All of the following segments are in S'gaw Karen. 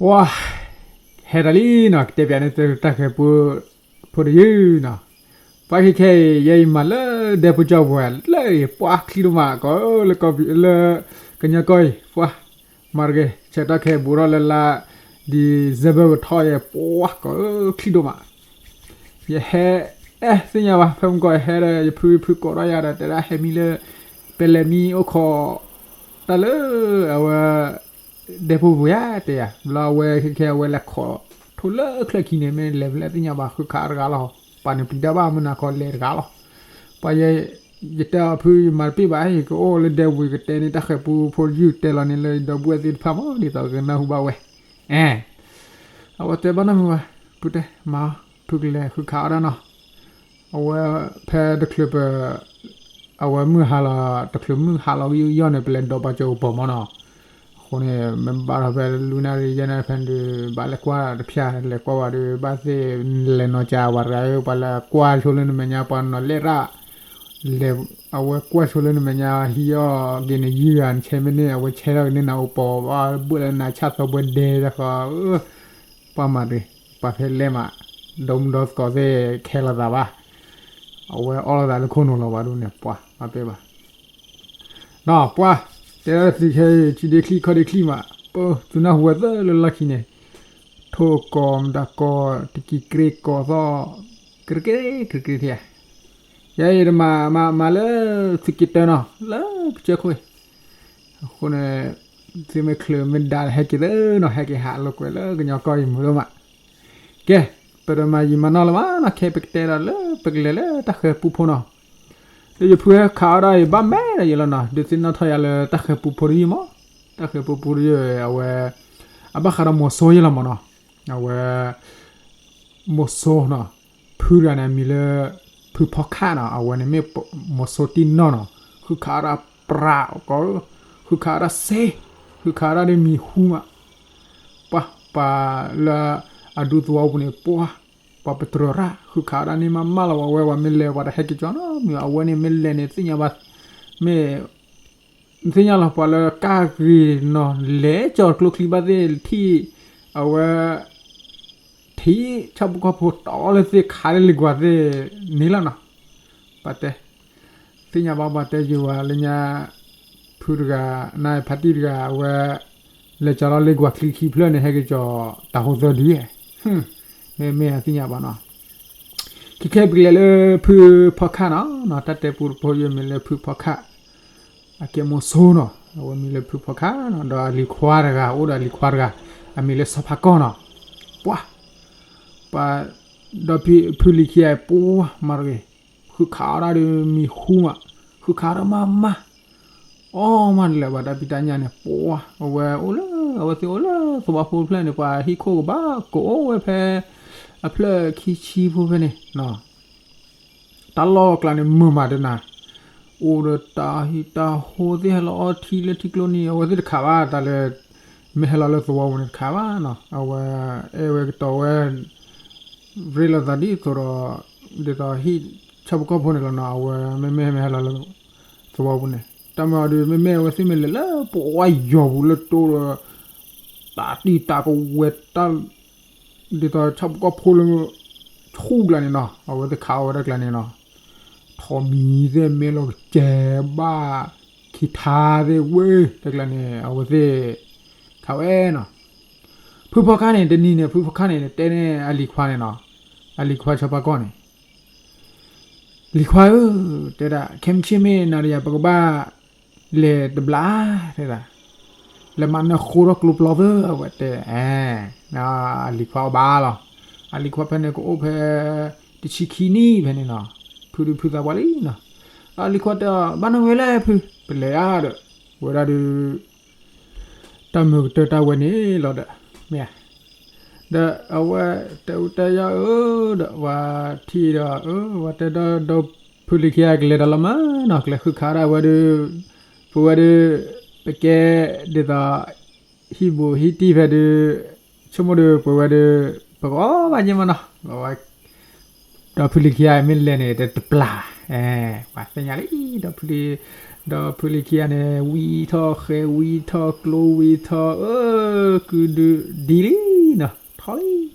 ပှၤ ဟဲတၢ်လံနီၤ, ကတဲပၠးန့ၣ်တၢ်ဃဲၤပူဖိတယုၢ်နီၤ. ပှၤခဲခဲအံၤ ယဲအံၤမၤလၢဒဲဖိကၠီပူၤလၢအံၤ ပှၤချံဒိၣ်မးကီးလၢကီၢ်ပူၤလၢ ကညီကီၢ်အံၤ ပှၤ မၤတဂ့ၤ ဆဲးတၢ်ဃဲၤဘူးထီၣ်လၢလါ December ပထီၣ်ယဲ ပှၤကီးချံဒိၣ်မး. ယဟဲ အဲၣ်သ့ၣ်ညါဘၣ် ဖဲမုၢ်ကီးယဟဲဒီး ယဖုဖုကိးထီၣ်ယၤဒီး တဲဒၣ်ဟဲမံလၢ ပဲလဲၤမံအိၣ်ခိး တၢ်လၢ အဝဲ ဒဲဖိပူၤယါတဲယၤ ဘျီအဝဲခဲခဲအဝဲလဲၤခိး ထိၣ်လၢချၢၣ်ခံန့ၣ် မ့ၢ်လဲၤဖဲလဲၣ်သ့ၣ်ညါဘၣ် ဃုခးအါတဂၤလီၤ. ပှၤန့ၣ်ပျံၤတၢ်ဘၣ် မုၢ်နၤခီလဲၤတဂၤလီၤ. ပှၤယဲ ယတဲအီၤဖု ယမၤတပ့ၢ်ဘၣ် ယကအိၣ်လၢဒဲပူၤ ယကတဲန့ၢ်တၢ်ဃဲၤပူဖိတယုၢ် တဲလီၤန့ၢ်လၢယဒီပုၢ်ဝဲၢ်သ့ၣ်တဖၣ်မး ဒ်သိးကနၢ်ဟူဘၣ်ဝဲ. အဲ အဝဲတဲဘၣ်နီတမံၤဘၣ် ဖုတဲ မၤ ဖုကလဲၤဃုခးအါဒၣ်နီၤ. အဝဲဖဲတချုးပ အဝဲမုၢ်ဟါလီၤ တချုးမုၢ်ဟါလီၤကယီၢ်န့ၣ် ပလဲၤဒိးပာ်စၢၤအိၣ်ပီၢ်မးနီၤ. အဃိန့ၣ် မ့ၢ်ဘၣ်ထီၣ်ဖဲလွံၢ်နၣ်ရံၣ်ယဲၢ်နၣ်ရံၣ်ဖဲန့ၣ်ဒီး ဘၣ်လဲၤကွၢ်တဖၠၣ် လဲၤကွၢ်ဝဲဒီး ဘၣ်သ့ၣ်လဲၤနီၤကၠးဝဲတဂၤဧၢ ပှၤလၢကွၢ်ဆိလၢနမဲာ်ညါ ပှၤနီၤလဲၣ်ရၣ် လဲၤ အဝဲကွၢ်ဆိလၢနမဲာ်ညါ ဟံးအီၣ်က့ၤနယုၢ်ဂၤ နဆဲမ့ၢ်န့ၣ် အဝဲဆဲထီၣ်က့ၤန့ၢ်နၤအိၣ်ပီၢ် ဘၣ်ဘၣ်လၢနၤဆၣ်သီပှဲၤဒဲတခီ ပှၤမၤတဂ့ၤ ပှၤဖဲလဲၣ်မး ဒီမုၢ်ဒီသကိးသ့ၣ်ခဲလီၤသးဘၣ်. အဝဲအီၣ်လိာ်သးလၢခိၣ်နူာ်လီၤဘၣ်ဒ်န့ၣ် ပှၤမၤတဲဘၣ် နီၤ ပှၤ တဲဒၣ်သုခဲအံၤ ထံဒ့ချံၣ်ခီၣ်ဒ့ချံၣ်မး ပသူနၢ်ဟူဝဲသၢလၢလီၢ်ခံန့ၣ် ထိၣ်ကိးမတၤကိး တကံၤကြ့ကိးသီၣ် ကြ့ကြ့ ကြ့ကြ့ထံဧါ ယဲအံၤတမၤ မၤ မၤလၢသုးက့တၢနီၤ လၢကစၢၢ်ခိၣ်အံၤ အဃိန့ၣ် သုမ့ၢ်ချုးမ့ၢ်ဒါဟဲက့ၤသၢနီၤ ဟဲက့ၤဟးလိာ်ကွဲလၢကညီကီၢ်အံၤမုာ်ဒိၣ်မး. ကဲ ပတမၤယံာ်မၤနီၢ်လၢၤမးနီၤ ခဲပကတဲဒီးလၢပကလဲၤလၢတၢ်ဃဲၤပူဖိနီၤ. ဒီးယဖုဟဲခးအီၣ်ဒၣ်အံၤ ဘၣ်မဲာ်ဒီးယလီၤနီၤ ဒုးသ့ၣ်နီၣ်ထီၣ်ယၤလၢတၢ်ဃဲၤပူဖိတယုၢ်မး တၢ်ဃဲၤပူဖိတယုၢ်အဝဲ အဘၣ်ဃးဒီးမိၤစိယဲလီၤမးနီၤ အဝဲ မိၤစိနီၤ ဖုတဂၤန့ၣ် အမံၤလၢ ဖုဖီခၣ်နီၤ အဝဲန့ၣ်မ့ၢ်မိၤစိတံၢ်နီၢ်နီၤ ဃုခးအီၣ်ဒၣ်ပြးကီး ဃုခးအီၣ်ဒၣ်စ့ ဃုခးအီၣ်ဒၣ်ဒ်မံၤဟူမး ပှၤ ပှၤလၢအဒူသဝီပူၤန့ၣ် ပှၤ ပှၤပတြၢၤရၣ် ဃုခးအီၣ်ဒၣ်န့ၣ်မးမးလီၤ ပှၤဝဲပှၤမ့ၢ်လဲၤပှၤတဟဲက့ၤကၠီနီတမံၤ အဝဲန့ၣ်မ့ၢ်လဲၤန့ၣ် သ့ၣ်ညါဘၣ် မ့ၢ် သ့ၣ်ညါလီၤပှၤလၢကၢ်ဂ့ၤနီၤ လဲၤကၠီၤကျိချံဘၣ်သ့ၣ် ထံၣ် အဝဲ ထံၣ်ဆၣ်ဖိကီၢ်ဖိတီလၢသ့ၣ်ခးလၢလံၤကွၢ်သ့ၣ်န့ၣ်လီၤနီၤ ပှၤတဲ သ့ၣ်ညါဘၣ်ပှၤတဲယံၤဝဲလၢညါ ဖုတဂၤ နဖါတံၢ်တဂၤ အဝဲ လဲၤကၠီၤလီၤလံၤကွၢ်ချံခံဖျၢၣ်န့ၣ် ဟဲက့ၤကၠီၤတၢ်ဟိသၢဒု မ့မ့ၢ်အသ့ၣ်ညါဘၣ်နီၤ ခဲခဲပကလဲၤလၢဖုဖီခၣ်နီၤ တၢ်တဲပူတဖိယမံၤလၢဖုဖီခၣ် အကဲမိၤစိနီၤ အဝဲမံၤလၢဖုဖီခၣ်နီၤ ဒီးအလံၤခွါတဂၤ အိၣ်ဒီးအလံၤခွါတဂၤ အမံၤလၢစီၤဖါကီၢ်နီၤ ပှၤ ပှၤ ဒီးဖုလံၤခံဂၤ ပှၤမၤတဂ့ၤ ဃုခးအီၣ်ဒၣ်ဒီးမံၤဟူမး ဃုခးအီၣ်ဒၣ်မးမး အီၣ်မးတလဲၤဘၣ်တၢ်ဖံးတၢ်ညၣ်န့ၣ် ပှၤ အဝဲအိၣ်လၢ အဝဲသ့ၣ်အိၣ်လၢသဝီဖိတဖျၢၣ်န့ၣ် ပှၤဟံၣ်ခိၣ်ကဘၣ်ကအိၣ်ဝဲဖဲ အဖျၢၣ်ခံဆံဖိဖဲန့ၣ် တၢ်လီၢ်ကျါန့ၣ်မုာ်မးတနၤ အိၣ်ဒီးတၢ်ဟံၣ်တၢ်ဟိသ့ၣ်ဟဲလီၤအီထံလၢထံကျိနံၤ အဝဲသ့ၣ်တခးဘၣ်တၢ်လၢ မ့ၢ်ဟဲလီၤလၢသဝီပူၤန့ၣ်တခးဘၣ်နီၤ အဝဲ အဲၣ်ဝဲကတီၤဝဲ ရ့လိာ်သးဒ်သိးဒီး ဒ်သိးဟံၣ်ဆၣ်ဖိကီၢ်ဖိန့ၣ်လီၤနီၤ အဝဲမ့မ့ၢ်မ့ၢ်ဟဲလီၤလၢ သဝီပူၤန့ၣ် တၢ်မၤအီၤဒီး မ့မ့ၢ်အဝဲသ့ၣ်မ့ၢ်လဲၤလၢပဝါယီၤပူၤလၢတိဒီး တၢ်တံၢ်တၢ်ကဝဲၤတၢ် ဒ်သိးဆၣ်ဖိကီၢ်ဖိလၢ ဆူၣ်ကျါန့ၣ်နီၤ အဝဲသ့ၣ်ခးအီၣ်ဝဲဒၣ်ကျါန့ၣ်နီၤ ထိးမံၤသ့ၣ်မ့ၢ်လီၤကစဲၤဘၣ် ခံထါသ့ၣ်ဝဲ တကျါန့ၣ် အဝဲသ့ၣ် ခးဝဲနီၤ ဖုဖီခါန့ၣ် တနံၤန့ၣ် ဖုဖီခါန့ၣ် တဲန့ၢ်အလံၤခွါန့ၣ်နီၤ အလံၤခွါဆီဖါကီၢ်န့ၣ် လံၤခွါဧၢ တဲဒၣ် ခဲမုၢ်ဆ့ၣ်မ့ၢ်နၤဒီးယၤ ပကဘၣ် လဲၤတဘျီ တဲဒၣ် လဲၤမၤနၢၤဃိထီၣ်ကျိပျီသၢ အဝဲတဲ အဲ အလံၤခွါအီၣ်ဘၣ်လီၤ အလံၤခွါဖဲန့ၣ်ကအိၣ်ဖဲ တဆံခံနံၣ်ဖဲန့ၣ်နီၤ ဖုဒုးဖုသးပှၢ်လံနီၤ အလံၤခွါတဲအီၤ ဘၣ်နဝဲလဲၣ်ဖု ပလဲၤဧါဒီး ဝဲဒၣ်ဒီး တၢ်မုာ်ကတၢၢ်တၢ်ဝဲန့ၣ်လီၤဒီး မ့ၢ်ဧါ ဒီးအဝဲတဲအူတဲယါဧၢ ဒီးပှၤထံၣ်ဒီး အဝဲတဲဒီး ဒီဖုလံၤခံဂၤကလဲၤတၢ်လီၤမးနီၤ ကလဲၤဃုခးဒၣ်ဝဲဒီး ပဝဲဒီး ပကဲဒ်သိး ဟံၣ်ဘူးဟံၣ်တံၢ်ဖဲဒီး ဆိကမိၣ်ဒီးပဝဲဒီး ပကအီၣ်ဘၣ်က့မးနီၤ ဒီဖုလံၤခံဂၤမ့ၢ်လဲၤန့ၣ် တတပျၢ် ပှၤသ့ၣ်ညါလံ ဒီဖုလံၤ ဒီးဖုလံၤခံဂၤန့ၣ် ဝံထီၣ်ဃဲ ဝံထီၣ်ကျိ ဝံထီၣ် အၢ ကုဒုဒံလံနီၤ, ထီၣ်လံ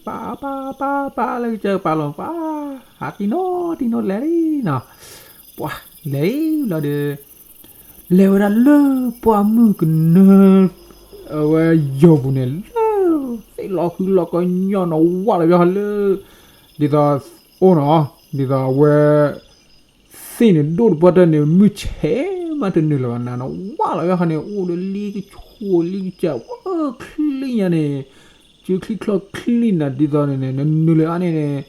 ပာ်ပာ်ပာ်ပာ်လၢကစၢၢ်ပာ်လီၤ ပှၤ ဟးတံၢ်နီတံၢ်နီလဲၤလံနီၤ, ပှၤ လဲၤလံလီၤဒီး လဲၤဝဲဒၣ်လၢပှၢ်မုၢ်ကနၢ အဝဲယိာ်ပူၤန့ၣ် လၢ သ့ၣ်လီၤဃုလီၤကညီနီၤ ဝးလီၤဘၣ်ဃီလၢ ဒ်သိး အိၣ်နီၤ ဒ်သိးအဝဲ သ့ၣ်န့ၣ်ဒိၣ်တပှၢ်တၢၢ်န့ၣ် မုၢ်ဆဲးမးတနုာ်လၢၤဘၣ်နၤနီၤ ဝးလီၤဘၣ်ဃီန့ၣ် အိၣ်ဒီးလံကဆိၣ်လံကစၢ် ဝဲချံညါန့ၣ် စုချံချီချံနၤဒ်သိးန့ၣ်န့ၣ် နနုာ်လၢၤအါန့ၣ်န့ၣ်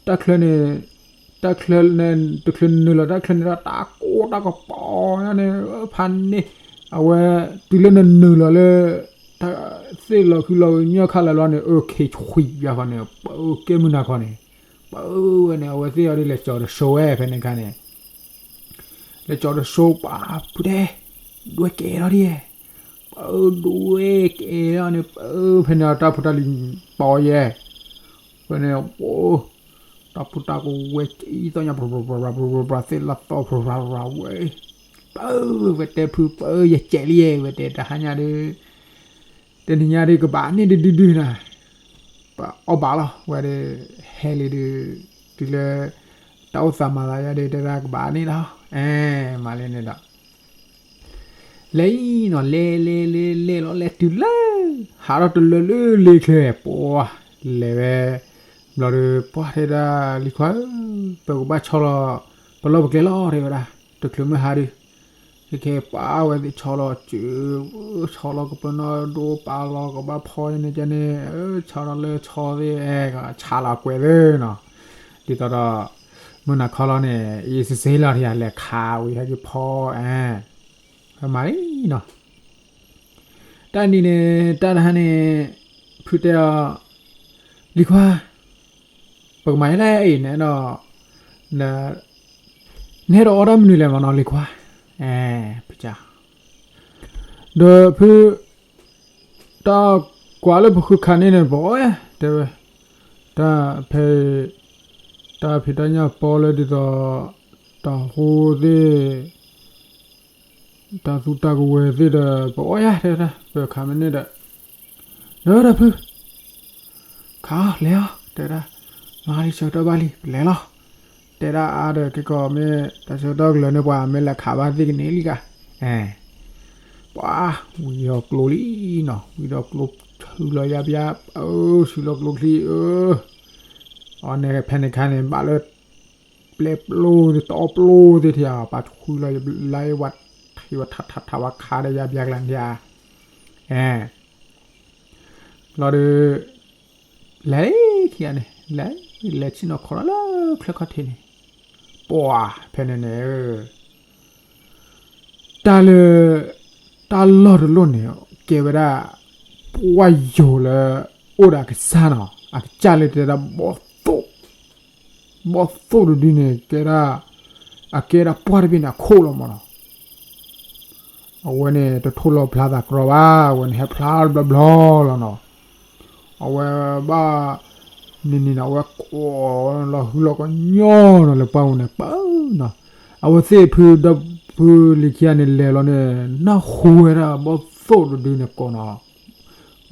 တၢ်ချၢန့ၣ် တၢ်ချၢန့ၣ် တချုးနုာ်လီၤတၢ်ချၢန့ၣ်ဒီး တၢ်ကိၢ်တၢ်ကပီၤညါန့ၣ် ဖးန့ၢ် အဝဲ တုၤလၢနနုာ်လီၤလၢ သ့ၣ်လီၤဃုလီၤကညီခါလၢာ်လီၤန့ၣ် အၢ ခ့ဆှံယါဃီန့ၣ် ပၢကဲမုၢ်နၤခီန့ၣ် ပၢဝဲန့ၣ် အဝဲသ့ၣ်အီၤဒ်လဲၤကၠီၤတစိဝဲဖဲန့ၣ်ခါန့ၣ် လဲၤကၠီၤတစိပာ်ဖုတဲ ဒွဲကဲထီၣ်ဒ်ယဲ ပၢဒွဲကဲထီၣ်န့ၣ် ပၢဖဲန့ၣ်အတၢ်ဖိတၢ်လံၤပီယဲ ဖဲန့ၣ် တၢ်ဖိတၢ်ကဝဲကဲအံၤသီၣ်ညါ ပြပြပြပြပြပြ သ့ၣ်လီၤသီၣ်ပြပြပြဝဲ ပၢဝဲတဲဖု ပၢယကဲလံယဲ ဝဲတဲတဟါညါဒီး တနံၤညါဒီးကဘၣ်န့ၢ်ဒုဒုဒုနၤ ပအီၣ်ဘၣ်လီၤ ဝဲဒီး ဟဲလံဒီး တုၤလၢ တၢ်အိၣ်သးမၤသးယါဒီး တဲဒၣ်ကဘၣ်န့ၢ်လီၤ အဲ မၤလၢန့ၣ်ဒီး လဲၤအံၤနီၤ လဲၤလဲၤလဲၤလဲၤလီၤ လဲၤတုၤလၢ ဟးထီၣ်တလၢလၢလ့ချၢ ပှၤ လဲၤဝဲ ဘျီဒီး ပှၤတဲဒၣ်လံၤခွါဧၢ ပကဘၣ်ဆီလီၤ ပလီၢ်ပကျဲလီၤ တဲဝဲဒၣ် တချုးမုၢ်ဟါဒီး ခဲခဲပှၤဝဲသ့ၣ်ဆီလီၤစၢၤ ဆီလီၤကပၢၤနီၣ်ဒိ ပာ်လီၤကဘၣ်ဖီန့ၣ်ကန့ၣ် ဆီလီၤလၢဆီသ့ၣ် အဲ ဆါလီၤကွဲးသ့ၣ်နီၤ ဒ်သိးဒီး မုၢ်နၤခီလီၤန့ၣ် အံၤစ့စ့လီၤ ထံၣ်ယၤလဲၤခးဝံၤဟဲက့ၤဖီ အဲ မၤလံနီၤ တၢ်နံၤန့ၣ် တၢ်တဟါန့ၣ် ဖုတဲအီၤ လံၤခွါ ပကမၤယဲလဲၣ်အံၤန့ၣ်ဒီး နဟဲဒီးအီၣ်တၢ်မနုၤလဲၣ်မနီၤ လံၤခွါ အဲ ဖုက ဒီးဖု တၢ်ကွၢ်လၢပဃုခးန့ၣ်န့ၣ် ပအီၣ်ယဲ တဲဝဲ တၢ်ဖဲ တၢ်ဖံးတၢ်ညၣ်ပီလၢဒ်သိး တၢ်ဟူသ့ၣ် တၢ်သူတၢ်ကဝဲၤသ့ၣ်ဒီး ပအီၣ်ယဲ တဲဝဲဒၣ် ပခးမ့ၢ်န့ၣ်ဒီး ဒီးဒီးဖု ခးအီၤ လဲၤအီၤ တဲဝဲဒၣ် မၤလံဆၢကတီၢ်ဘၣ်လံ ပလဲၤလီၤ တဲဒၣ်အါဒီး က့ၤကီးမ့ၢ် တၢ်ဆၢကတီၢ်ကလၢၤန့ၣ် ပှၤမ့ၢ်လဲၤခးဘၣ်သ့ၣ်ကန့ၣ်လံဂၤ အဲ ပှၤ ဝံၤဒီးကျိလံနီၤ ဝံၤဒီးကျိ ဆူလီၤယါဘျါ အၢ ဆူလီၤကျိချံ အၢ အီၤန့ၣ်ဖဲန့ၣ်ခါန့ၣ် ဘၣ်လၢ ပျဲပျိသ့ၣ် တအီၣ်ပျိသ့ၣ်ထံဧါ ပှၤဆူလီၤယါဘျါဝဲ ထံဝဲထးထးထးဝဲခါဒီးယါဘျါကျါန့ၣ်ထံဧါ အဲ လီၤဒီး လဲၤခံဂၤန့ၣ် လဲၤ လဲၤဆ့ၣ်နီၤခီလီၤလၢချၢခီၣ်ထံးန့ၣ် ပှၤ ဖဲန့ၣ်န့ၣ် တၢ်လၢ တၢ်လီၢ်တလီၢ်န့ၣ် ကဲဝဲဒၣ် ပှၢ်ယိာ်လၢ အိၣ်ဒီးအကစၢ်နီၤ အကစၢ်လၢတဲဒၣ်ဘီၣ်သိၣ် ဘီၣ်သိၣ်တဒုန့ၣ် ကဲဒၣ် အကဲဒၣ်ပှၢ်တဘ့ၣ်န့ၣ် အခိၣ်လီၤမးနီၤ အဝဲန့ၣ် တထိၣ်လီၤဖျါသးကြီဘၣ် အဝဲန့ၣ်ဟဲဖျါဘျီဘျီလီၤနီၤ အဝဲဘၣ် န့ၣ်န့ၣ်နီၤ အဝဲကိး လီၤဃုလီၤကညီနီၤ လၢပှၢ်ဝဲန့ၣ် ပၢနီၤ အဝဲသ့ၣ်ဖုဒီးဖုလံၤခံဂၤန့ၣ် လဲၤလီၤန့ၣ် နၢ်ဟူဝဲဒၣ်ဘီၣ်သိၣ်တဒုန့ၣ်ကိးနီၤ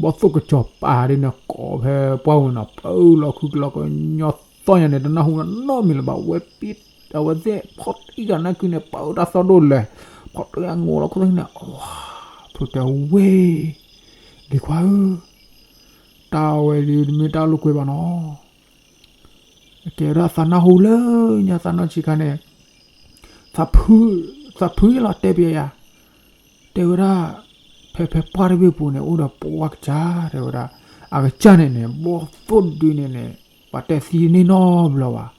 ဘီၣ်သိၣ်ကစီၤပၤဒ်န့ၣ်ကိးဖဲပှၢ်ဝဲနီၤ ပၢလီၤဃုလီၤကညီသီၣ်ညါန့ၣ် တနၢ်ဟူနီတမံၤလၢၤဘၣ် ဝဲပ့ အဝဲသ့ၣ်ဖီၣ်တံၢ်ဂၤနၢ်ကုန့ၣ် ပၢတၢ်သီၣ်ဒိၣ်လဲၣ် ဖီၣ်တံၢ်ဂၤငိးလီၤခိၣ်သ့ၣ်န့ၣ် အဝဲ ဖုတဲဝဲ လံၤခွါဧၢ တၢ်ဝဲဒ်မ့ၢ်တၢ်လိာ်ကွဲဘၣ်နီၤ ကဲဝဲဒၣ်သးနၢ်ဟူလၢညါသးနီၢ်ဆံးခါန့ၣ် သးဖု သးဖုလီၤတဲပျဲယၤ တဲဝဲဒၣ် ဖဲဖဲပှၢ်တဘ့ၣ်ပူၤန့ၣ် အိၣ်ဒီးပှၢ်ကစၢ် တဲဝဲဒၣ် အကစၢ်န့ၣ်န့ၣ် ဘီၣ်သိၣ်တဒုန့ၣ်န့ၣ် ပှၤတဲသံန့ၢ်နီတဘျီဘၣ်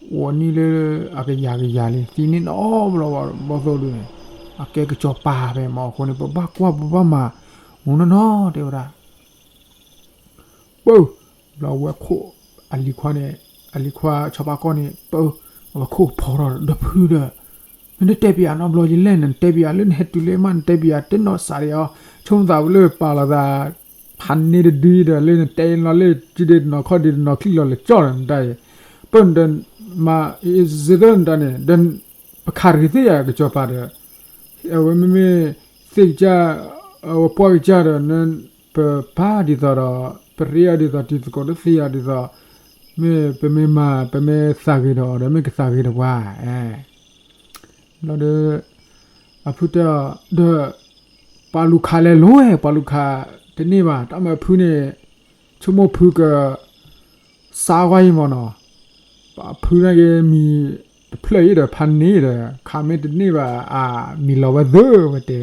အိၣ်နံၣ်လၢအကယၤကယၤလံ သံန့ၢ်နီတဘျီဘၣ် ဘီၣ်သိၣ်တဒုန့ၣ် အကဲကစီၤပၤဖဲမ့ၢ်အဃိန့ၣ် ပဘၣ်ကွၢ်ပဘၣ်မၤ မူနီၢ်နီၢ် တဲဝဲဒၣ် ပၢ ဘျီဝဲခိၣ် အလံၤခွါန့ၣ် အလံၤခွါဆီဖါကီၢ်န့ၣ် ပၢ အဝဲခိၣ်ဖီထီၣ်ဒီးဖုဒီး မ့ၢ်နတဲပယၤနီတဘျီယလဲၣ် နတဲပယၤလၢနဟဲတုၤလၢမး နတဲပယၤတနီၤစးဒီးအီၤ ဆိကမိၣ်သးဝဲလၢပာ်လီၤသး ဖးန့ၢ်တဒုဒီး လၢနတဲလီၤလၢ စုဒ့တနီၤခီၣ်ဒ့တနီၤချံလီၤလၢကၠီၣ်ဒီးနတၢ်အံၤ ပၢၢ်နတမၤ စ့သၢနတၢ်န့ၣ် ဒီး ပခးတဂ့ၤသ့ၣ်ယၤကစီၤပၤဒီး အဝဲမ့မ့ၢ် သ့ၣ်ကစၢ် အဝဲပှၢ်ကစၢ်ဒီး ပပၢ်ဒ်သိးဒီး ပရ့အီၤဒ်သိး တံၤသကိးတသ့အီၤဒ်သိး မ့ၢ်ပမ့ၢ်မၤ ပမ့ၢ်သးဂ့ၤဒီးအီၤဒီး မ့ၢ်ကသးဂ့ၤဒီးပှၤ အဲ ဘျီဒီး အဖုတဲအီၤဒီး ပှၤလူၤခးလဲၤလိၤဝဲ ပှၤလူၤခးတန့ၢ်ဘၣ် တၢ်မၤဖုန့ၣ် ဆိကမိၣ်ဖုက စါကွၢ်ယံမးနီၤ, ဖုနာ်က့ၤမံၤတဖျၢၣ်အံၤဒီး ဖးန့ၣ်ဒီး ခးမ့ၢ်တန့ၢ်ဘၣ် အမံၤလီၤဝဲသၢဝဲတဲ,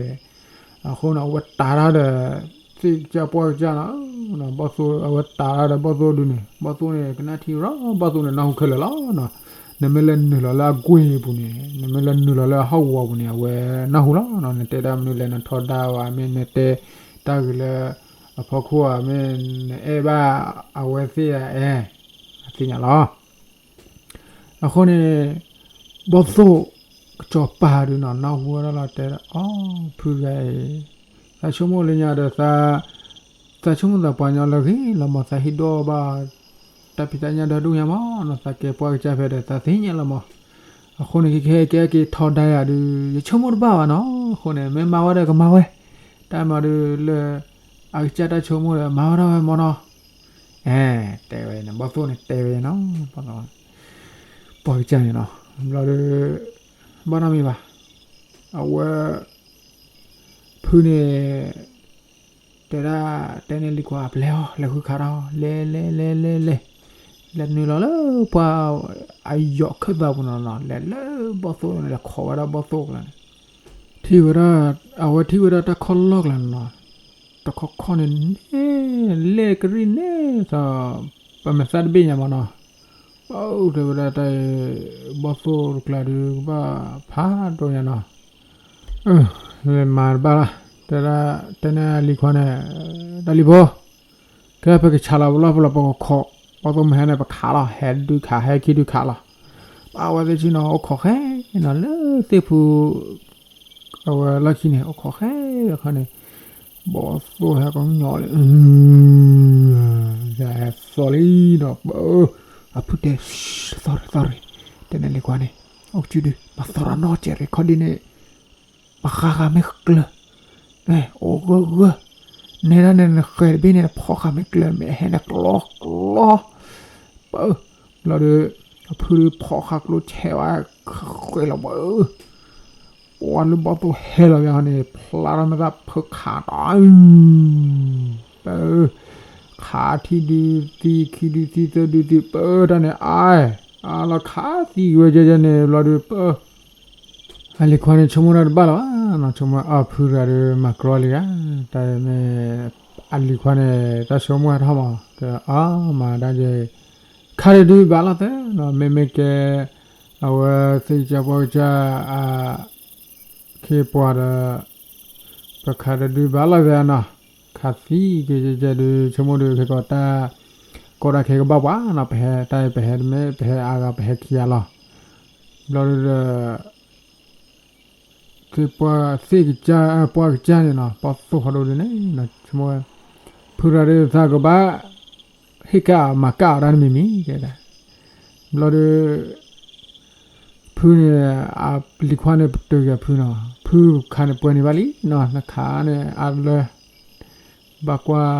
အဃိန့ၣ် အဝဲတးတၢ်ဒီး သ့ၣ်ကစၢ်ပှၢ်ကစၢ်နီၤ, ဘီၣ်သိၣ် အဝဲတးတၢ်ဒီးဘီၣ်သိၣ်ဒုန့ၣ် ဘီၣ်သိၣ်န့ၣ် ကနၣ်ထံရီ ဘီၣ်သိၣ်န့ၣ်နၢ်ဟူခဲလၢာ်လီၤနီၤ, နမ့ၢ်လဲၤနုာ်လီၤလၢအကွ့ၢ်ပူၤန့ၣ် နမ့ၢ်လဲၤနုာ်လီၤလၢအဟီၣ်ကဝီၤပူၤန့ၣ် အဝဲနၢ်ဟူလီၤနီၤ, နတဲတၢ်မနုၤလဲၣ် နထီဒါဝဲ မ့ၢ်နတဲတၢ်ဂ့ၤလၢ အဖီခိၣ်ဧါ မ့ၢ်နအဲၣ်ဘၣ်အဝဲသ့ၣ်ဧါ အဲ အသ့ၣ်ညါလီၤ. အဃိန့ၣ် ဘီၣ်သိၣ်ကစီၤပၤဒုနီၤ နၢ်ဟူဝဲဒၣ်လီၤတဲဒီး အိ ဖုဂၤအံၤ သးဆိကမိၣ်လၢညါဒီး သးဆိကမိၣ်သးပှၤညီလၢအဂ့ၤလီၤမး သးဟ့ၣ်ဒိၣ်ဘၣ် တၢ်ဖံးတၢ်ညၣ်ဒီဒူၣ်ညါမးနီၤ, သးကဲပှၢ်ကစၢ်ဖဲဒီး သးသ့ၣ်ညါလီၤမး. အဃိန့ၣ် ခဲကဲကဲက့ၤထီဒါယၤဒုး ယဆိကမိၣ်တဘၣ်ဘၣ်နီၤ, အဃိန့ၣ် မ့ၢ်မၤဝဲဒီးကမၤဝဲ, တၢ်မၤဒုးလၢ အကစၢ်တၢ်ဆိကမိၣ်ဒီး မၤဝဲဒၣ်ဝဲမးနီၤ, အဲ တဲဝဲန့ၣ် ဘီၣ်သိၣ်န့ၣ်တဲဝဲနီၤ, ပှၢ်ကစၢ်န့ၣ်နီၤ, ဘျီဒီး ဘၣ်နီတမံၤဘၣ်, အဝဲ ဖုန့ၣ် တဲဒၣ် တဲန့ၢ်လံၤခွါ ပလဲၤအီၤ လဲၤဃုခးတၢ်အီၤ လဲၤလဲၤလဲၤလဲၤလဲၤ, လဲၤနုာ်လီၤလၢပှၢ် အယီၤခၢၣ်သးပူၤနီၤနီၤ, လဲၤလၢဘီၣ်သိၣ်န့ၣ် လဲၤခိးဝဲဒၣ်ဘီၣ်သိၣ်ကျါန့ၣ်, ထံၣ်ဝဲဒၣ် အဝဲထံၣ်ဝဲဒၣ်တၢ်ခီၣ်လီၢ်ကျါန့ၣ်နီၤ, တခီခီန့ၣ် န့ၢ်လဲၢ်ကရံၣ်န့ၣ်သီ ပမဲာ်သၣ်တဘ့ၣ်ညါမးနီၤ, ပတဲဝဲဒၣ်တၢ်အံၤ ဘီၣ်သိၣ်တကျါဒုး ကဘၣ်ဖးဒိၣ်ညါနီၤ, မၤတဘၣ်လီၤ, တဲဒၣ် တဲန့ၢ်လံၤခွါန့ၣ် တၢ်လံၤဖိ ခဲပကဆးလီၤပလီၢ်ပလီၢ်ပကခိး, ဘီၣ်သိၣ်မုၢ်ဟဲန့ၣ် ပခးလီၤ ဟဲဒုးခး ဟဲခံဒုးခးလီၤ, ဘၣ်ဝဲသ့ၣ်ဆံနီၤ အိၣ်ခိးဃဲနီၤ လၢသ့ၣ်ဖူ အဝဲလီၢ်ခံန့ၣ် အိၣ်ခိးဃဲအခါန့ၣ်, ဘီၣ်သိၣ်ဟဲကညီလံ, ယဟဲသီၣ်လံဒီး ပ အဖုတဲ သီၣ်ရ့သီၣ်ရ့, တဲန့ၢ်လံၤခွါန့ၣ် အိၣ်ကစုဒု မၤသီၣ်ရၤနီၢ်ကဲးရ့ ခီဒ်န့ၣ် ပဃါဃာ်မ့ၢ်ကျၢၤ, အိၣ်ဂၢၢ်ဂၢၢ်, နဲဒၣ်န့ၣ်နဃဲၤတဘ့ၣ်န့ၣ် နဖီၣ်ဃာ်မ့ၢ်ကျၢၤ မ့ၢ်ဟဲန့ၣ်ကျီကျီ, ပ ဘျီဒီး အဖုဖီၣ်ဃာ်ကျိဆဲးဝဲ ဃဲၤလီၤပ ပှၤလၢဘီၣ်သိၣ်ဟဲလီၤဘၣ်န့ၣ် ဖျါထီၣ်မ့ၢ်သၣ်ဖၢခးတီၤ, ပ ခးထံၣ်ဒုးသံ ခံဒုးသံ သၢဒုးသံ ပတၢ်န့ၣ် အါ အါလီၤခးသံဝဲကဲကဲန့ၣ် ဘျီဒီး ပ အလံၤခွါန့ၣ် ဆိကမိၣ်တၢ်တဘၣ်လၢၤဘၣ်နီၤ, ဆိကမိၣ်အဖုတဂၤဒီး မၤကြီလံဧါ, တၢ်မ့ၢ် အလံၤခွါန့ၣ် တၢ်ဆိကမိၣ်ဟဲထီၣ်မး တဲအါမၤဒၣ်က့ၤ ခးတဒုဘၣ်လီၤသဲနီၤ, မ့မ့ၢ်ကဲ အဝဲသ့ၣ်ကစၢ်ပှၢ်ကစၢ် အခ့အပှၤဒီး ပခးတဒုဘၣ်လီၤသဲနီၤ, ခးသံကဲကဲကဲဒုး ဆိကမိၣ်ဒုး ခဲကီးတၢ် ကီတၢ်ခဲကဘၣ်ပှၤနီၤ, ပဟဲတၢ်အံၤ ပဟဲတမ့ၢ် ပဟဲအါဂၤ ပဟဲခံဂၤလီၤ, ဘျီဒီး သ့ၣ်ပှၢ်သ့ၣ်ကစၢ် ပှၢ်ကစၢ်န့ၣ်နီၤ ပှၢ်သိၣ်ဖးဒိၣ်ဒုးန့ၣ် ဆိကမိၣ်ဝဲ ဖုရၤဒုးသးကဘၣ် ဟ့ၣ်ကၣ်မၤကၣ်အီၤတၢ်တမံၤမံၤ တဲဒၣ် ဘျီဒီး ဖုန့ၣ် အလံၤခွါန့ၣ် ပတုာ်က့ၤဖုနီၤ ဖုခးန့ၣ်ပှဲၤန့ၣ်ဘၣ်လံနီၤ နခးန့ၣ်အါလၢ ဘၣ်ကွၢ်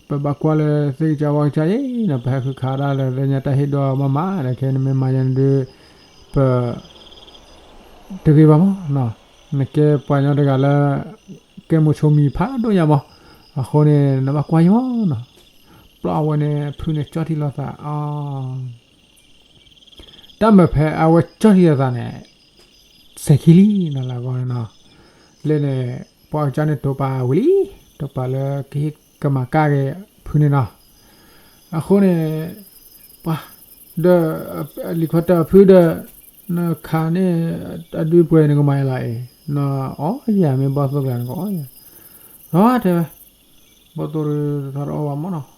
ပဘၣ်ကွၢ်လၢသ့ၣ်ကစၢ်ဝါကစၢ်အံၤနီၤ ပဟဲဃုခးဒၣ်လၢလၢညါတၢ်ဟ့ၣ်ဒိၣ်မးမး ဒီးခဲနမ့ၢ်မၤယၤန့ၣ်ဒုး ပ တဂ့ၤဘၣ်မးနီၤ နကဲပှၤကညီတဂၤလၢ ကဲမိၢ်ဆိမံၤဖးဒိၣ်ညါမး အဃိန့ၣ် နဘၣ်ကွၢ်ယံၤမးနီၤ ဘျီအဝဲန့ၣ် ဖုန့ၣ်ကၠီၣ်ထံလီၤသး အ တၢ်မၤဖဲအဝဲကၠီၣ်ထံလီၤသးန့ၣ် စဲးခံလံနီၤ လၢအဂီၢ်န့ၣ်နီၤ လၢန့ၣ် ပှၤကစၢ်န့ၣ်တိာ်ပာ်ဝံၤလံ တိာ်ပာ်လၢကဟ့ၣ်ကမၤကၣ်က့ၤဖုန့ၣ်နီၤ အဃိန့ၣ် ပှၤ ဒီး လံၤခွါတဲအီၤဖုဒီး နခးန့ၣ် အဒုပှဲၤနကမၤယၤလီၤအံၤ နအီယၤမ့ၢ်ဘီၣ်သိၣ်ကျါနကအီယၤ ဒီးတဲဝဲ ဘီၣ်သိၣ်တထီတအီဘၣ်မးနီၤ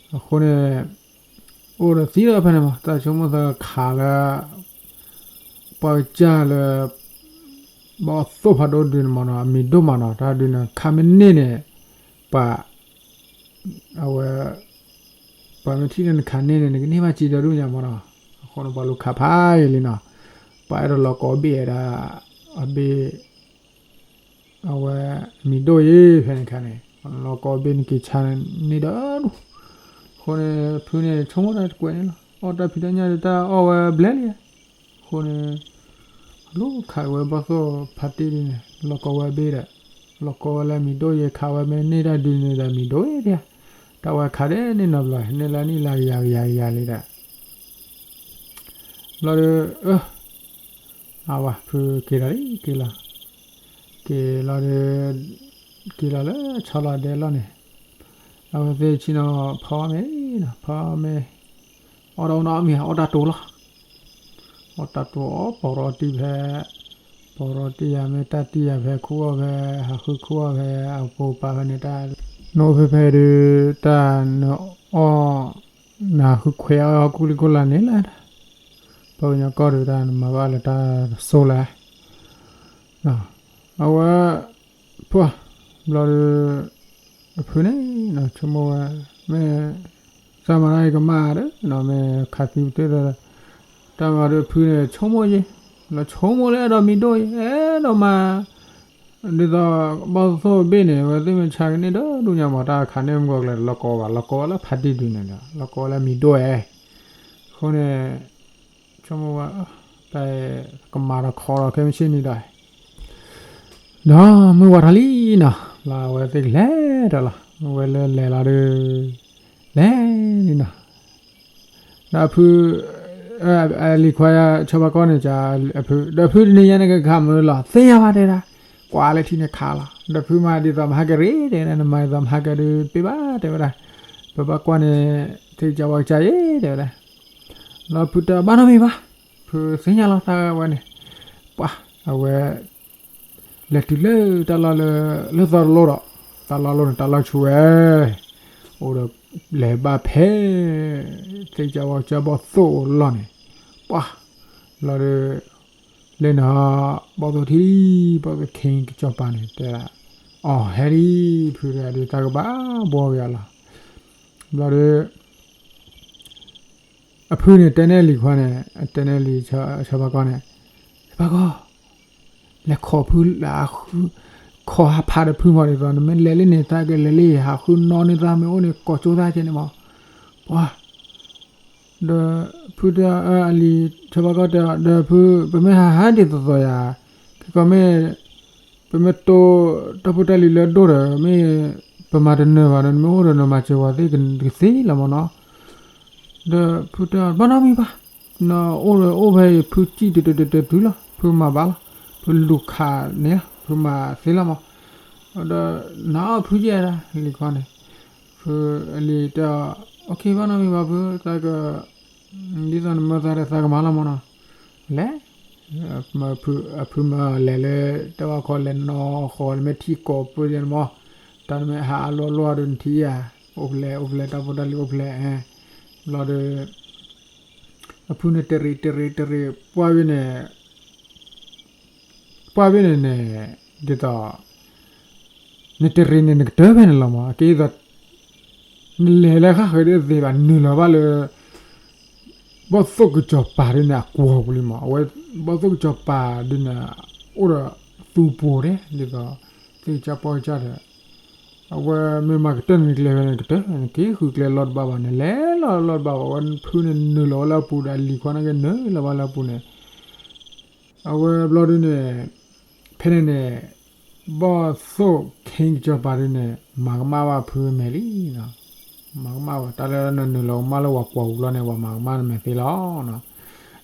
အဃိန့ၣ် အိၣ်ဒီးသံဒီးဖဲန့ၣ်မး တၢ်ဆိကမိၣ်သးခးလၢ ပှၤကစၢ်လၢ ဘီၣ်သိၣ်ဖးဒိၣ်ဒုန့ၣ်မးနီၤ အမံၤဒိၣ်မးနီၤ တၢ်ဒုန့ၣ် ခးမ့ၢ်န့ၢ်န့ၣ် ပှၤ အဝဲ ပှၤမ့ၢ်ထံၣ်လၢနခးန့ၢ်န့ၣ် နကန့ၢ်ဘၣ်စ့ဒီဒူၣ်ညါမးနီၤ အဃိန့ၣ် ပှၤလူၤခးဖးယံာ်လံနီၤ ပှၤအဲၣ်ဒိးလီၤကိးဘ့ၣ်ဝဲဒၣ် အဘ့ၣ် အဝဲ မံၤဒိၣ်ယ့ၤဖဲန့ၣ်ခါန့ၣ် လီၤကီဘ့ၣ်န့ၣ်က့ၤဆါန့ၢ်ဒီးဒူၣ်, အဃိန့ၣ် ဖုန့ၣ်ဆိကမိၣ်တၢ်တကွဲးန့ၣ်လီၤ. အီၣ်တၢ်ဖံးတၢ်ညၣ်ဒီးတၢ်အီၣ်ဝဲဘျဲၣ်လံ, အဃိန့ၣ် လူခးဝဲဘီၣ်သိၣ်ဖါတံၢ်ဒုန့ၣ် လီၤကီဝဲဘ့ၣ်ဒီး လီၤကီဝဲလၢမံၤဒိၣ်ယ့ၤခးဝဲမ့ၢ်န့ၢ်တၢ်ဒုန့ၣ်ဒီးမံၤဒိၣ်ယ့ၤဒံး, တၢ်ဝဲခးဒဲးန့ၣ်နီတဘျီ န့ၢ်လၢနံၣ်လၢကယၤကယၤကယၤလံဒီး ဘျီဒီး အဝဲ ဖုက့ၤဒီးလံ က့ၤလီၤ, က့ၤလီၤဒီး က့ၤလီၤလၢဆီလီၤဒဲလီၢ်န့ၣ် အဝဲသ့ၣ်ဆ့ၣ်နီၤဖီမ့ၤနီၤ ဖီမ့ၤ အီၣ်တၢ်အိၣ်နီတမံၤ အီၣ်တၢ်တိၤလီၤ, အီၣ်တၢ်တိၤအီၣ်ပီးရီတံၢ်ဖဲ ပီးရီတံၢ်ယၤမ့ၢ်တၢ်တံၢ်ယၤဖဲခူၣ်အီၣ်ဖဲ ဟးဃုခူၣ်အီၣ်ဖဲ အဖိပာ်ဖဲန့ၣ်တၢ် နအိၣ်ဖဲဖဲဒီး တၢ်နအီၣ် နဟးဃုခွဲးအီၣ်ဟီၣ်ခိၣ်လံၤခိၣ်လာ်န့ၣ်လၢ ပှၤကညီကီၢ်ဒီးတၢ်နမၤဘၣ်လၢတၢ်တစိၢ်လၢ အဝဲ ပှၤ ဘျီဒီး အဖုန့ၣ် ဆိကမိၣ်ဝဲ မ့ၢ် သးမၤတၢ်အံၤကမၣ်ဒီး မ့ၢ်ခးသံပတ့ၢ်ဒီး တၢ်မၤဒီးအဖုန့ၣ် ဆိကမိၣ်ယ့ၤ လီၤဆိကမိၣ်လၢအဲၣ်ဒိးမံၤဒိၣ်ယ့ၤ အဲၣ်ဒိးမၤ ဒ်သိး ဘီၣ်သိၣ်ဘ့ၣ်န့ၣ် အဝဲသ့ၣ်မ့ၢ်ဆါကန့ၢ်ဒီးဒူၣ်ညါမး တၢ်ခးန့ၢ်မုၢ်ဂီၤကျဲၤ လီၤကီဝဲ လီၤကီဝဲလၢဖါတံၢ်ဒုန့ၣ်ဒီး လီၤကီဝဲလၢမံၤဒိၣ်ဧဲ အဃိန့ၣ် ဆိကမိၣ်ဝဲ တၢ် ကမၤဒီးခီဒီးခဲမုၢ်ဆ့ၣ်န့ၣ်ဒီး ဒီးမုၢ်ဝါထီၣ်လံနီၤ လီၤအဝဲသ့ၣ်ကလဲၤဒီးလီၤ မ့ၢ်ဝဲလၢလဲၤလီၤဒီး လဲၤလံနီၤ ဒီးဖု အလံၤခွါဆၢဖးကီၢ်န့ၣ် အဖု ဒီးဖုတနံၤညါန့ၣ်ကခးမုၢ်လီၤ သ့ၣ်ညါဘၣ်တဲဒၣ် ကွၢ်လၢထံန့ၣ်ခးလီၤ ဒီးဖုမၤဒ်သိးမဟါကရံၣ်တဲ နမၤဒ်သိးမဟါကရံၣ် ပ့ၢ်ဘၣ်တဲဝဲဒၣ် ပဘၣ်ကွၢ်န့ၣ် ထံကစၢ်ဝါကစၢ်ယ့ၣ်တဲဝဲဒၣ် လီၤဖုတၢ်ဘၣ်နီတမံၤဘၣ် ဖုသ့ၣ်ညါလီၤတၢ်ဝဲန့ၣ် ပှၤ အဝဲ လဲၤတုၤလၢတၢ်လီၢ်လၢ လၢသီတလိၣ်ဒီး တၢ်လီၢ်လိၣ်န့ၣ် တၢ်လီၢ်ဆူၣ်ဝဲ အိၣ်ဒီး လဲၤဘၣ်ဖဲ သ့ၣ်ကစၢ်ဝါကစၢ်ဘီၣ်သိၣ်အလီၢ်န့ၣ် ပှၤ ဘျီဒီး လဲၤနၤ ဘီၣ်သိၣ်ထံ ဘီၣ်သိၣ်ခ့ကစီၤပၤန့ၣ် တဲဒၣ် အီၤဟဲဒံး ဖုတဂၤဒီးတၢ်ကဘၣ်ဘှီက့ၤအီၤလီၤ ဘျီဒီး အဖုန့ၣ်တဲန့ၢ်လံၤခွါန့ၣ် တဲန့ၢ်လံၤဆၢဖးကီၢ်န့ၣ် ဖးကီၢ် လဲၤခိးဖု ခိးဟးဖးဒီးဖုမးဒ်သိး နမ့ၢ်လဲၤလံန့ၣ် တၢ်ကလဲၤလံ ဟးဃုနီၣ်န့ၢ်သးမ့ၢ်အိၣ်န့ၣ် ကိးကၠိသးကဲန့ၣ်မး ပှၤ ဒီးဖုတဲ အလံၤဆၢဖးကီၢ်တဲ ဒီးဖု ပမ့ၢ်ဟးဟးဒ်သိးသိးယၤ ခဲကီးမ့ၢ် ပမ့ၢ်တိၢ်တၢ်ဖိတၢ်လံၤလၢအဒိၣ်ဒီး မ့ၢ် ပမၤတနၢၤဘၣ်ဒီး နမ့ၢ်အိၣ်ဒီးနမၤစၢၤပှၤသ့ၣ်ကသ့လီၤမးနီၤ ဒီးဖုတဲ ဘၣ်နီတမံၤဘၣ် နအိၣ်ဒီးအိၣ်ဖဲအံၤ ဖုစံၣ်တတတတုၤလီၤ ဖုမၤဘၣ်လီၤ ဖုလူၤခးန့ၣ် ဖုမၤသ့လီၤမး ဒီးနအီၣ်ဖုယဲၢ်ဒၣ် လံၤခွါန့ၣ် ဖုအလံၤတဲ အိၣ်ခ့ ဘၣ်နီတမံၤဘၣ်ဖု တၢ်က ဒ်သိးနမၢသးဒီးသးကမၤလီၤမးနီၤ လဲၤ အဖုမၢလဲၤလၢ တၢ်ဘၣ်ခီလဲၤနီၢ်ဃီ နမ့ၢ်ထံကီၢ်ပၢၢ်ယဲၢ်န့ၣ်မး တၢ်နမ့ၢ်ဟးအလီၢ်လီၢ်ဒီးနထံၣ်ဧါ အိၣ်ဖျဲၣ် အိၣ်ဖျဲၣ် တၢ်ဖိတၢ်လံၤအိၣ်ဖျဲၣ် ဘျီဒီး အဖုန့ၣ်တရံးတရံးတရံး ပှၢ်ဝဲန့ၣ် ပှၢ်ဝဲန့ၣ်န့ၣ် ဒ်သိး နတရံးန့ၣ် နကတၢၢ်ဖဲန့ၣ်လီၤမး အကဲဒ်သိး နလဲၤလၢဃၣ်ဃၢၤဒ်အသ့ဘၣ် နုာ်လီၤဘၣ်လၢ ဘီၣ်သိၣ်ကစီၤပၤဒ်န့ၣ် အကွီၤပူၤလံမး အဝဲ ဘီၣ်သိၣ်ကစီၤပၤဒ်န့ၣ် အိၣ်ဒီးသူပူၤဒဲး ဒ်သိး သ့ၣ်ကစၢ်ပီၢ်ကစၢ်ဒီး အဝဲမ့ၢ်မၤကတၢၢ်န့ၣ် နကျဲဖဲန့ၣ် နကတၢၢ် နက့ၤဃုကျဲလီၢ်တဘၣ်ဘၣ် နလဲၤလီၢ်လီၢ်တဘၣ်ဘၣ် အဝဲဖုန့ၣ်နုာ်လီၤဝဲလၢအပူၤဒီး အလံၤခွါန့ၣ်က့ၤနုာ်လီၤဘၣ်လၢအပူၤန့ၣ် အဝဲဘျီဒ်န့ၣ် ဖဲန့ၣ်န့ၣ် ဘီၣ်သိၣ်ခ့ကစီၤပၤဒ်န့ၣ် မၤကမၣ်ဘၣ်ဖုမဲာ်လံနီၤ မၤကမၣ်ဘၣ် တၢ်လၢနနုာ်လီၤကမၣ်လၢပှၤကွီၤပူၤလီၤန့ၣ် ပှၤမၤကမၣ်နမဲာ်သ့လီၤ.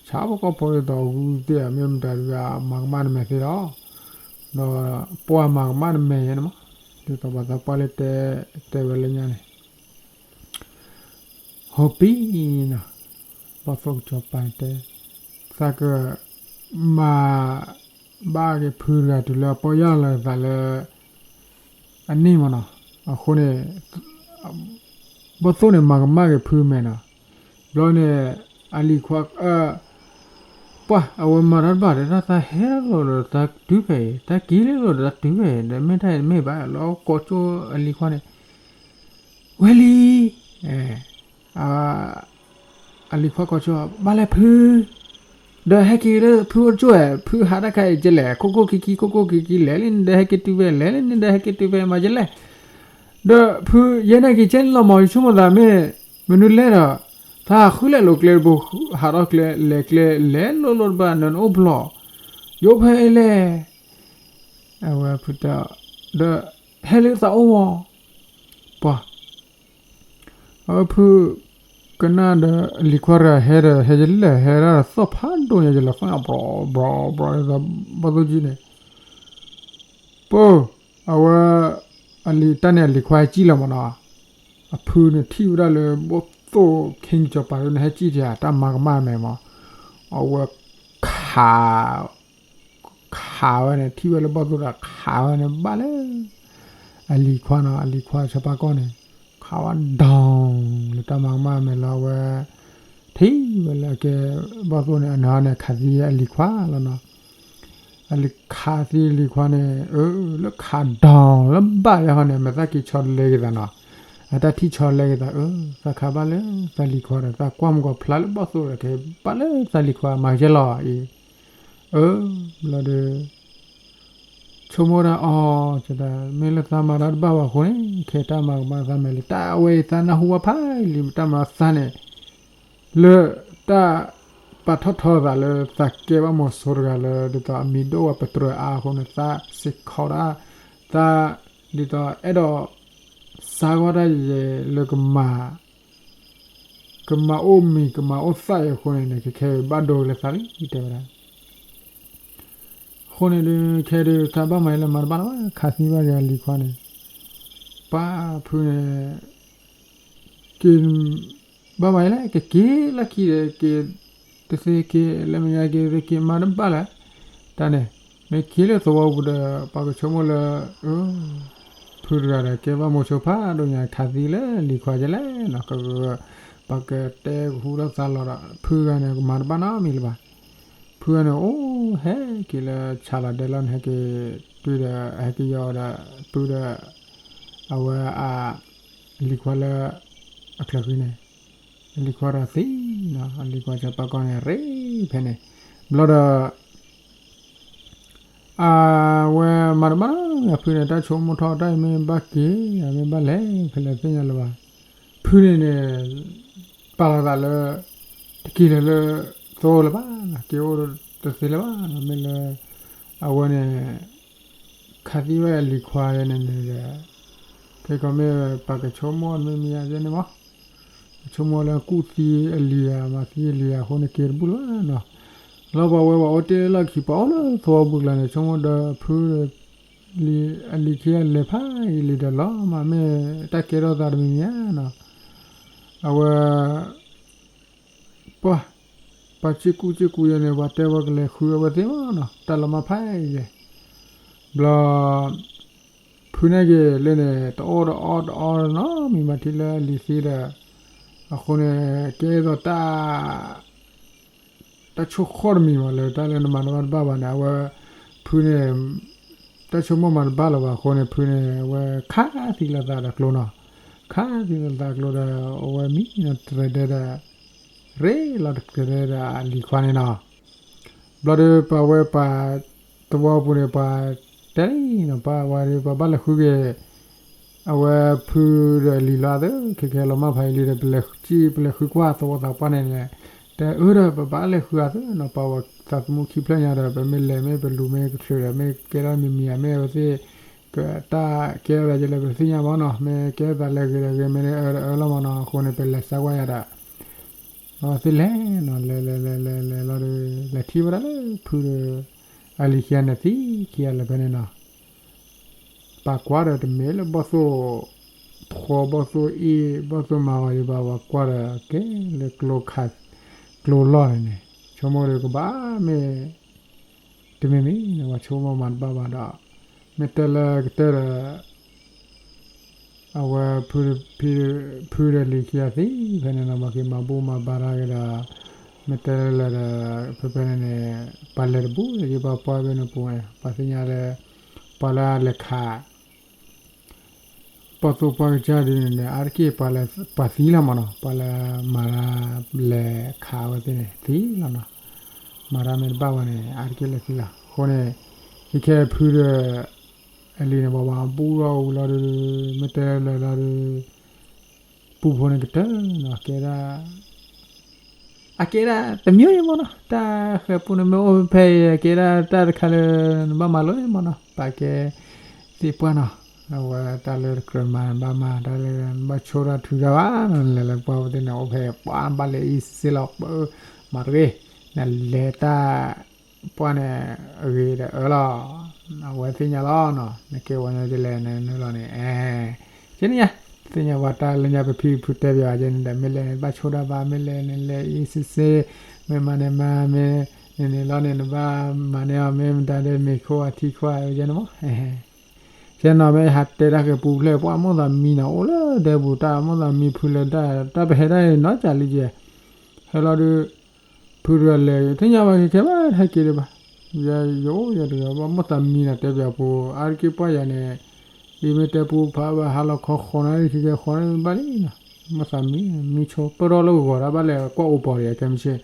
ဆၣ်ဖိကီၢ်ဖိဒ်သိးအဂုၢ်သ့ၣ် မ့ၢ်မတၤဒုး မၤကမၣ်နမဲာ်သ့လီၤ. ဒီးပှၤမၤကမၣ်နမဲာ်ယဲန့ၣ်မး ဒ်သိးပှၤသးပှၢ်လၢတဲ တဲဝဲလၢညါန့ၣ် ဟီၣ်ပံၤနီၤ ဘီၣ်သိၣ်ကစီၤပၤတဲ သးက မၤ ဘၣ်က့ၤဖုတဂၤတုၤလၢအပီၢ်ယၢ်လီၤသးလၢ အနံၣ်မးနီၤ အဃိန့ၣ် ဘီၣ်သိၣ်န့ၣ် မၤကမၣ်က့ၤဖုမဲာ်နီၤ ဘျီန့ၣ် အလံၤခွါ ပှၢ် အဝဲမၤတၢ်တဘၣ်ဒီး တၢ်သးဟဲလီၤဒီးသးတုၤဖဲအံၤ တၢ်က့ၤလီၤဒီးသးတုၤဖဲအံၤ ဒီးမ့ၢ်တၢ်အံၤတမ့ၢ်ဘၣ် လီၤကိးကၠိအလံၤခွါန့ၣ် ဝဲလံ အလံၤခွါကိးကၠိ ဘၣ်လဲၣ်ဖု ဒီးဟဲက့ၤလၢဖုအိၣ်ကၠိၣ်ဝဲ ဖုဟးတၢ်ခါအံၤကလဲၣ် ခိၣ်ခိၣ်ခံခံ ခိၣ်ခိၣ်ခံခံ လဲၤလံန့ၣ်ဒီးဟဲက့ၤတုၤဖဲ လဲၤလံန့ၣ်ဒီးဟဲက့ၤတုၤဖဲမၤကလဲၣ်. ဒီးဖုယဲနာ်က့ၤကဲန့ၣ်လီၤမး ယဆိကမိၣ်သးမ့ၢ် မနုၤလဲၣ်ဒီး သးဟးဃုလဲၤလိာ်ကျဲတဘိ ဟးထီၣ်ကျဲ လဲၤကျဲ လဲၤလိၤလိၤတဘၣ် နအိၣ်ဘျီၣ် ယအိၣ်ဖဲအံၤလဲၣ်. အဝဲဖုတဲ ဒီးဟဲလၢသးအိၣ်ဝီၤ ပှၤ အဝဲဖုကနၣ်ဒီးအလံၤခွါတဂၤဟဲဒီး ဟဲယလဲၣ် ဟဲဒၣ်သီၣ်ဖးဒိၣ်ညါ ယလဲၤသီၣ်ညါ ပြီၤပြီၤပြီၤ ဘီၣ်သိၣ်ကံန့ၣ် ပၢ် အဝဲ အလံၤတၢ်န့ၣ်အလံၤခွါဟဲကံၣ်လီၤမးနီၤ. အဖုန့ၣ်ထံၣ်ဝဲဒၣ်လၢဘီၣ်သိၣ်ခ့ကစီၤပၤန့ၣ် ဟဲကံၣ်တၢ်တၢ်မၤကမၣ်မဲာ်မး အဝဲခး ခးဝဲန့ၣ် ထံၣ်ဝဲလၢဘီၣ်သိၣ်ဒီးခးဝဲန့ၣ် ဘၣ်လၢ အလံၤခွါနီၤ အလံၤခွါဆီဖါကီၢ်န့ၣ် ခးဝဲဒီလၢတၢ်မၤကမၣ်မဲာ်လီၤ အဝဲ ထံၣ်ဝဲလၢကဲ ဘီၣ်သိၣ်န့ၣ် အနီၤန့ၣ် ခးသံအလံၤခွါလီၤနီၤ. အလံၤခးသံအလံၤခွါန့ၣ် အၢ လၢခးဒီလၢဘၣ်လၢဟီန့ၣ် မဲာ်သၣ်က့ၤဆီတလဲက့ၤသးနီၤ. အတၢ်ထံၣ်ဆီလဲက့ၤသး အၢ သးခးဘၣ်လၢသးလံၤခွါဒီး သးကွၢ်မုၢ်ကီၤဖျါလၢဘီၣ်သိၣ်ဒီး ကဲဘၣ်လၢသးလံၤခွါ မၤကဲလီၤအံၤ အၢ လီၤဒီး ဆိကမိၣ်ဒၣ်အီၤ မ့ၢ်လၢသးမၤတၢ်တဘၣ်ဘၣ်အဃိန့ၣ် ခဲတၢ်မၤကမၣ်သးမဲာ်လံ တၢ်အဝဲအံၤသးနၢ်ဟူဝဲဖးလံ တၢ်မၤသးန့ၣ် လၢတၢ်ပာ်ထီၣ်ထီသးလၢသးကဲဘၣ်မိၤစိတဂၤလၢ ဒ်သိးအမံၤဒိၣ်ဝဲပတြၢၤအါအဃိန့ၣ် သးစ့ၢ်ကီးဒၣ် သး ဒ်သိးအဲၣ်ဒိး စါဂီၢ်တၢ်ယဲလၢကမၤ ကမၤအိၣ်မံၤ ကမၤအိၣ်သၣ်အံၤအဃိန့ၣ်န့ၣ် ခဲခဲဘၣ်ဒိလၢသးလံ တဲဝဲဒၣ်. အဃိန့ၣ်ဒုး ခဲဒုး သးဘၣ်မၤအံၤလၢမၤတဘၣ်လၢၤဘၣ် ခးသံဘၣ်ယၤလံၤခွါန့ၣ် ပၢ်ဖုန့ၣ် က့ၤ ဘၣ်မၤအံၤလဲၣ် ကက့ၤလၢခံဒီး က့ၤ တသ့က့ၤ လၢမဲာ်ညါက့ၤ တသ့က့ၤ မၤတဘၣ်လဲၣ် တၢ်န့ၣ် မ့ၢ်က့ၤလၢသဝီပူၤဒီး ပှၤကဆိကမိၣ်လၢ အၢ ဖုတဂၤဒီး ကဲဘၣ်မိၤဆိဖးဒိၣ်ညါ ခးသံလၢလံၤခွါယဲလဲၣ်နီၤ က ပှၤကတဲကဟူထီၣ်သါလီၤဒီး ဖုဂၤန့ၣ် ကမၤတဘၣ်နီတမံၤလၢၤဘၣ်. ဖုဂၤန့ၣ် အိၣ်ဟဲက့ၤလၢဆးလီၤဒဲလီၤန့ၣ် ဟဲက့ၤတုၤဒီး ဟဲက့ၤယီၤဒီး တုၤဒီး အဝဲအ လံၤခွါလၢ အချၢဃံန့ၣ် အလံၤခွါဒီးသံနီၤ အလံၤခွါဆီဖါကီၢ်န့ၣ် ရ့ဖဲန့ၣ် ဘျီဒီး အဝဲမၤတဘၣ်နီတမံၤ အဖုန့ၣ် တၢ်ဆိကမိၣ်ထီၣ်တၢ်အံၤမ့ၢ်ဘၣ်က့ၤ မ့ၢ်ဘၣ်လဲၤဖဲလဲၣ်သ့ၣ်ညါလၢၤဘၣ်. ဖုန့ၣ်န့ၣ် ပာ်လီၤသးလၢ တက့ၤလၢၤလၢ သဝီလၢၤဘၣ်နီၤ က့ၤအိၣ်တသ့လၢၤဘၣ်နီၤ မ့ၢ်လၢ အဝဲန့ၣ် ခးသံဝဲအလံၤခွါယဲန့ၣ်န့ၣ်ဒီး ခဲကီးမ့ၢ်ပှၤကဆိကမိၣ်မ့ၢ်မ့ၢ်ယဲန့ၣ်မး ကဆိကမိၣ်လၢကူၣ်သံအလံၤဧါ မၤသံအလံၤဧါအဃိန့ၣ် က့ၤတဘူၣ်လၢၤဘၣ်နီၤ. လီၤပှၤဝဲပှၤအိၣ်တ့ၢ်လီၢ်ခံ ပှၤအိၣ်လၢသဝီပူၤကျါန့ၣ် ဆိကမိၣ်ဒီးဖုဒီး လံၤ အလံၤခံဂၤလဲၤဖးယံာ်လံဒီးလီၤ မ့ၢ်တၢ်ကဲထီၣ်သးတမံၤမံၤဧါနီၤ. အဝဲ ပှၤ ပှၤစ့ၢ်ကူၣ်စ့ၢ်ကူၣ်ယဲန့ၣ် ပှၤတဲဝဲကလဲၤဃုအဝဲသ့ၣ်မးနီၤ တၢ်လီၤမၢ်ဖးယံာ် ဘျီ ဖုန့ၣ်က့ၤလၢန့ၣ် တအီၣ်တအီတအီနီတမံၤမး ထံၣ်လၢအလံၤသံဒီး အဃိန့ၣ် ကဲသိးတၢ် တၢ်ဆိၣ်ဃီၣ်တမံၤမး လၢတၢ်လၢနမၤတဘၣ်တဘၣ်ဘၣ်န့ၣ် အဝဲ ဖုန့ၣ် တၢ်ဆိကမိၣ်မၤတဘၣ်လၢၤဘၣ်အဃိန့ၣ် ဖုန့ၣ် အဝဲခးသံလီၤသးဒီးကျိနီၤ. ခးသံလီၤသးကျိဒီး အဝဲမံနီၤတြဲၤဒဲဒီး ရ့လီၤတြဲၤဒဲဒီးအလံၤခွါန့ၣ်နီၤ. ဘျီဒီးပှၤဝဲပှၤ သဝီပူၤန့ၣ် ပှၤတဲလံနီၤ ပှၤဝဲဒီးပှၤဘၣ်လဲၤဃုက့ၤ အဝဲဖုဒီးလံၤလီၤအသး ခဲကဲလီၤမၢ်ဖးယံာ်လံဒီး ပလဲၤစံၣ် ပလဲၤဃုကွၢ်သဝီသးပှၢ်န့ၣ်န့ၣ် တဲအၢဒီးပဘၣ်လဲၤဃုအသးနီၤ ပှၤဝဲသးသမူခံဖျၢၣ်ညါဒီး ပမ့ၢ်လဲၤမ့ၢ်ပလူၤမ့ၢ်ကချုးဒီး မ့ၢ်ကဲထီၣ်မံၤမံၤဧါ မ့ၢ်အဝဲသ့ၣ် ကတၢ်ကဲထီၣ်သးယဲလဲၣ် ပတသ့ၣ်ညါဘၣ်နီၤ မ့ၢ်ကဲထီၣ်သးလၢအဂ့ၤဒီးဂ့ၤ မ့ၢ်အၢဒီးအၢလီၤမးနီၤ အဃိန့ၣ် ပလဲၤစါကွၢ်ယၤဒီး အဝဲသ့ၣ်လဲၤနီၤ လဲၤလဲၤလဲၤလဲၤလဲၤလီၤဒီး လဲၤထံၣ်ဝဲဒၣ်လၢဖုဒီး အလံၤခံဂၤန့ၣ်သံခံဂၤလၢၤဖဲန့ၣ်နီၤ ပာ်ကွၢ်ဒီးတမ့ၢ်လၢဘီၣ်သိၣ် ဖှီဘီၣ်သိၣ်အ့ၣ် ဘီၣ်သိၣ်မၤဂီၤယဘၣ် ပာ်ကွၢ်ဒီးကဲလၢကျိခး ကျိလီၢ်န့ၣ်န့ၣ် ဆိကမိၣ်ဒီးကဘၣ်မ့ၢ် တမ့ၢ်မ့ၢ်န့ၣ် ပှၤဆိကမိၣ်မၤတဘၣ်ဘၣ်ဒီး မ့ၢ်တဲလၢကတၢၢ်ဒီး အဝဲ ဖုဒီးလံၤခံဂၤသံဖဲန့ၣ်နီၤ ပှၤက့ၤမၤဘူၣ်မၤဘါတၢ်က့ၤဒီး မ့ၢ်တဲလၢလၢဒီး ဖဲဖဲန့ၣ်န့ၣ် ပှၤလဲၤတဘူၣ်ဒီး ယဘၣ်ပှၢ်ဖဲန့ၣ်ပူၤန့ၣ် ပှၤသ့ၣ်ညါလၢ ပှၤလၢအလဲၤခး ပှၤသိၣ်ပှၤကစၢ်ဒ်န့ၣ်န့ၣ် အါတက့ၢ်ပှၤသံလီၤမးနီၤ ပှၤလၢမၤတၢ်လဲၤခးအဝဲသ့ၣ်န့ၣ်သံလီၤနီၤ. မၤတၢ်မ့ၢ်တဘၣ်ဝဲန့ၣ် အါတက့ၢ်လၢခံလီၤ. အဃိန့ၣ် ခဲခဲဖုဒီး အလံၤန့ၣ် ပှၤပှၤဘူၣ်ထီၣ်ဝံၤလီၤဒီး မ့ၢ်တဲလၢာ်လီၤဒီး ပူဖိန့ၣ်ကတၢၢ်နီၤ ကဲဒၣ် အကဲဒၣ်တမျိုးအံၤမ့ၢ်နီၤ တၢ်ဃဲၤပူန့ၣ်မ့ၢ်အိၣ်ဖဲအံၤ ကဲဒၣ်တၢ်တခါလၢ နဘၣ်မၤလိမ့ၢ်နီၤ ပာ်ကဲ သ့ၣ်ပှၢ်နီၤ အဝဲတၢ်လၢတကြၢးမၤဘၣ်မၤ တၢ်လၢနဘၣ်ဆိၣ်တၢ်ထုတၢ်ဘၣ်နီၤ နလဲၤလၢပှၢ်ပူၤသ့ၣ်န့ၣ် အိၣ်ဖဲပှၢ်ဘၣ်လဲၤအံၤစ့လီၤ ပမၤတဂ့ၤ နလဲၤတၢ် ပှၢ်န့ၣ် အဂ့ၤဒီးအၢလီၤ အဝဲသ့ၣ်ညါလီၤနီၤ နကဲဝဲညါကလဲၤနနုာ်လီၤန့ၣ် အဲ ကဲန့ၣ်ညါ သ့ၣ်ညါပှၤတၢ်လၢညါပဖံပဖုတဲပၠးကဲန့ၣ်ဒီး မ့ၢ်လဲၤန့ၣ် ဘၣ်ဆိၣ်တၢ်ဘၣ် မ့ၢ်လဲၤန့ၣ် လဲၤအံၤစ့စ့ မ့ၢ်မၤန့ၣ်မၤ မ့ၢ်န့ၣ်န့ၣ်လီၤန့ၣ် နဘၣ်မၤန့ၢ်အီၤ မ့ၢ်မတၤဒီးမ့ၢ်ခိၣ်အထံခွါ ကဲန့ၣ်မး ကဲနီၤ မ့ၢ်ဟးတဲတၢ်ဃဲၤပူဖျဲၣ် ပှၢ်မိၣ်သးမံနီၤ အိၣ်လၢဒဲပူၤ တၢ်မိၣ်သးမံဖုလၢတၢ် တၢ်ပဟဲဒၣ်နီၤ ကၢ်လံကဲ ဟဲလီၤဒီး ဖုတဂၤလဲၤ သ့ၣ်ညါဘၣ်ခဲခဲဘၣ် ဟဲက့ၤဒံးဘၣ် ယအိၣ်ယတဂၤဘၣ် မိၣ်သးမံနီၤ တဲပၠးပူ အါတက့ၢ်ပှၢ်ယၤန့ၣ် အံၤမ့ၢ်တဲပူဖးဘၣ် ဟါလီၤခီဃိးနၣ်ရံၣ် ခဲခဲဃိးနၣ်ရံၣ်ဘၣ်လံနီၤ မိၣ်သးမံ မံဆိ ပၢၢ်ထီၣ်လၢဂီၤဂီၤ တၢ်ဘၣ်လဲၤကွၢ်အိပီၤဒံး ခဲမုၢ်ဆ့ၣ်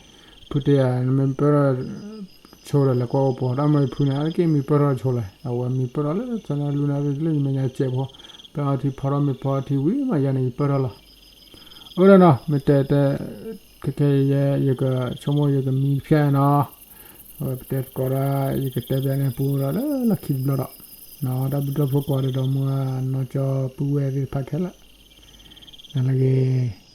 ဖုတဲယၤ နမ့ၢ်ပၢၢ်ထီၣ် ဆိဒီးလဲၤကွၢ်အိပီၤ တၢ်မ့ၢ်ဖုန့ၣ် အါတက့ၢ်မံပၢၢ်ထီၣ်ဆိလဲၣ် အဝဲမံပၢၢ်ထီၣ်လၢသနလူနၣ်ရံၣ် လၢယမဲာ်ညါစဲးဖိ ပၢၢ်အီၤထံဖီထီၣ်မ့ၢ်ဖီထံဝံၤမး ယၤန့ၣ် ယပၢၢ်ထီၣ်လီၤ အၢဒီးနီၤ မ့ၢ်တဲတဲ ခဲခဲယဲ ယကဆိကမိၣ်ယကမံဖျဲၣ်နီၤ အဝဲပတဲသကိးဒီး ယကတဲပၠးန့ၢ်ပူဒီးလၢလီၢ်ခံတဘျီဒီး နီၤ တၢ်ဘျုးတီၢ်ဖိကိးဒီးဒီးမုၢ်နီၢ်ကၠီပုၢ်ဝဲၢ်သ့ၣ်တဖၣ်ခဲလၢာ် နလၢဂ့ၤ